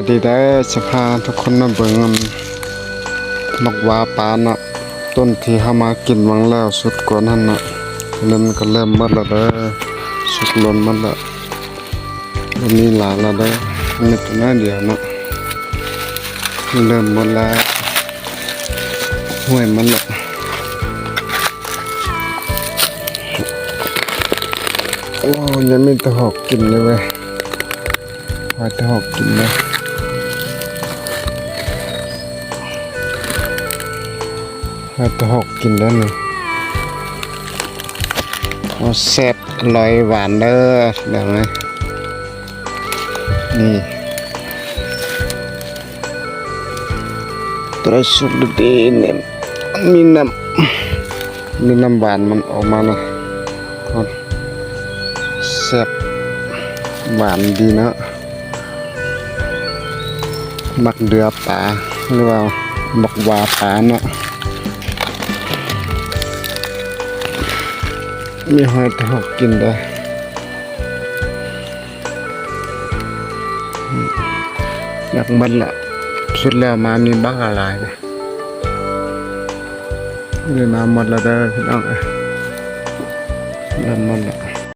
ດີເດີ ຈະພາທຸກຄົນມາເບິ່ງໝາກຫວ້າປາເນາະ ຕົ້ນທີ່ເຮົາມາກິນຫວ່າງແລ້ວສຸດກ່ອນຫັ້ນເນາະ ເລີ່ມ ກໍເລີ່ມໝົດແລ້ວເດີ ສຸກຫຼົ່ນໝົດແລ້ວ ບໍ່ມີຫຼາຍແລ້ວເດີ ມີແຕ່ໜ້ອຍດຽວເນາະ ເລີ່ມໝົດແລ້ວ ຫ້ວຍໝົດແລ້ວ ໂອ້ ຍັງມີແຕ່ຫອກກິນເລີຍເວີຍ. ວ່າແຕ່ຫອກກິນເນາະ ວ່າແຕ່ຫອກກິນໄດ້ນີ້ ໂອ້ ແຊບອະລ່ອຍຫວານເດີ ແບບນີ້ ນີ້ ຕົວສຸກດີໆ ນີ້ ມີນ້ຳ ມີນ້ຳຫວານມັນອອກມາເລີຍ ແຊບຫວານດີເນາະ ໝາກເດືອປາ ຫຼືວ່າໝາກຫວ້າປາເນາະ ມີຫອຍແຕ່ຫອກກິນເດີ ຢາກໝົດລະ ສຸດແລ້ວມາມີບັກຫຼາຍເດ ນີ້ມາໝົດລະເດີພີ່ນ້ອງເອີຍ ເລີ່ມໝົດ